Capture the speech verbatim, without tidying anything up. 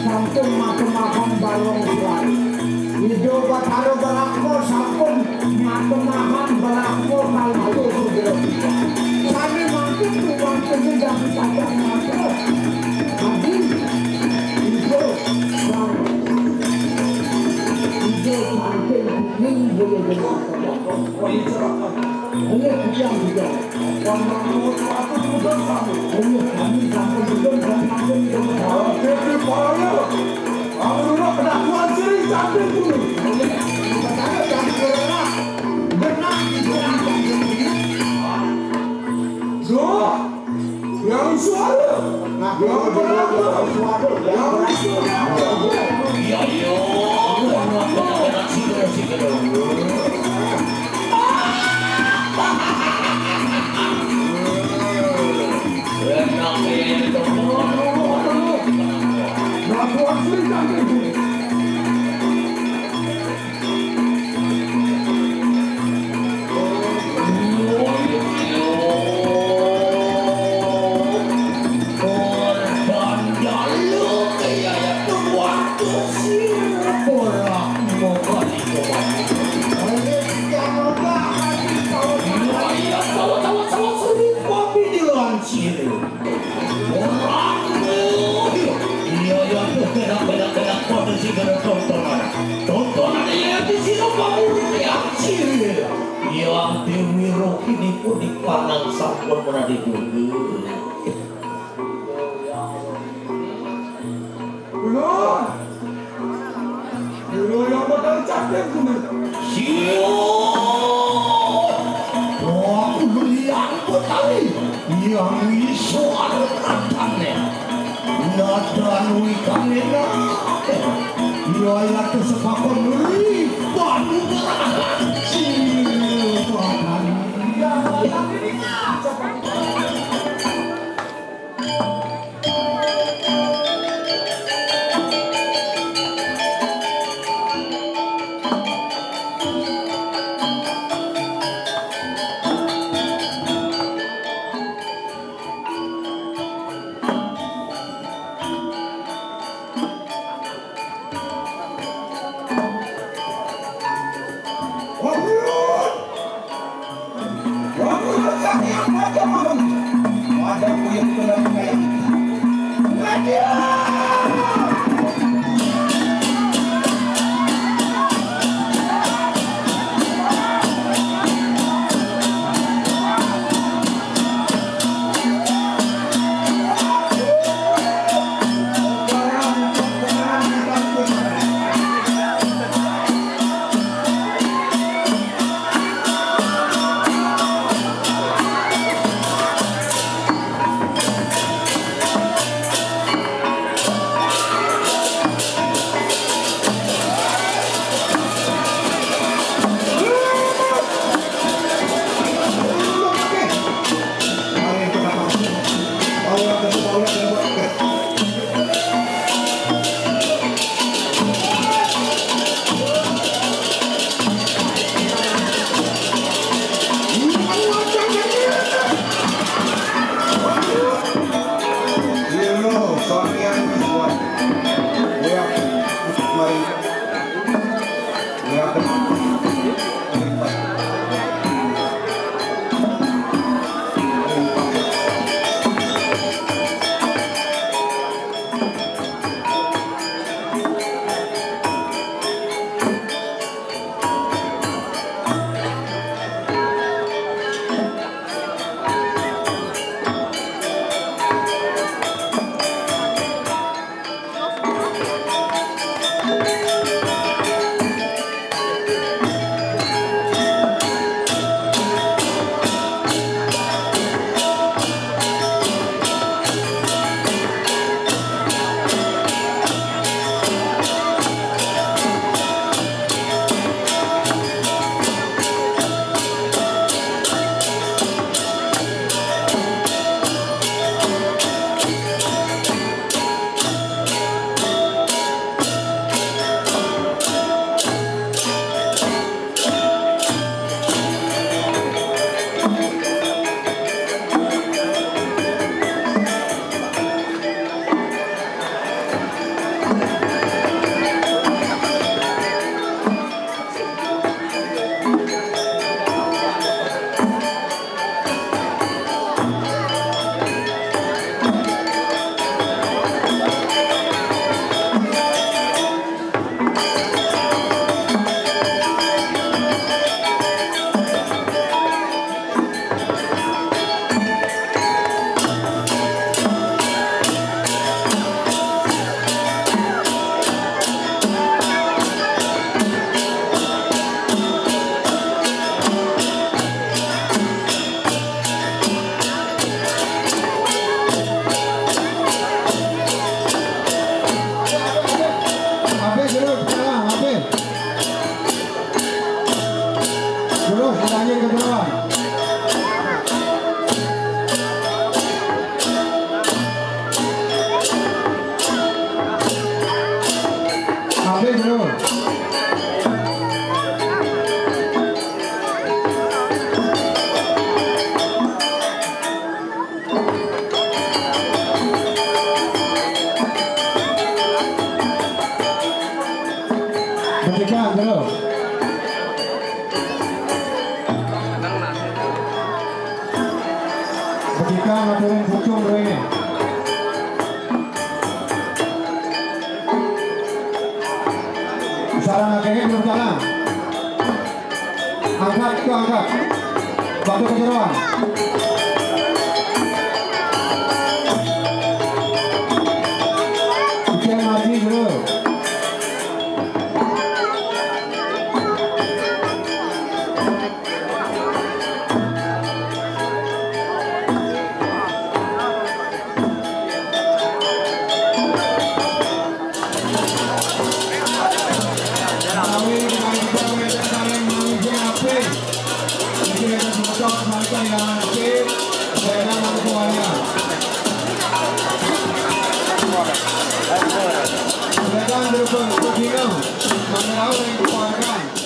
Sampun matem-matem balong suwari. Ijo Batara Brahma sampun matem-matem Brahma kalbu sugra. Sami mangkin tuwang kene dadi cacat mangkin. Adi, ijo, ijo sampun kuning boleh dengar. Ayo, kujang, kujang. Ayo, kami sampun kujang, kami sampun kujang. Oke, parahnya. Aku dulu kena tuan sering cantik dulu. Ayo, pertama, jangan berenang. Berenang, kujang, kujang, kujang. Duh. Yang suara, yang berapa? Yang suara. Ya, ya. Enak ini. Nah, tuan sering cantik. Sire. Ora kuwi. Iya, iya, tuh, kena, kena, kena, kena, sing kena tontonan. Tontonan iya di sini pamurti ancire. Iya, Dewi Rohini pun dipanang sampun menadi dulu. Lho. Lho, ya bakal capek, Bun. Siap. Wah, kudu liang petani. Yang iso anu nadane. Nadan wikane nate. Ya, ya, tuh sepakon riban. Siap, petani. Ya, ya, ini. Habis dulu. Betikan dulu. Betikan ngaturin pucung dulu ini. Sarana kene belum jalan. Angkat, itu angkat. Bantu ke jeroan. Ujian maju dulu. Silakan duduk, duduk, duduk. Kameramen yang keluarkan.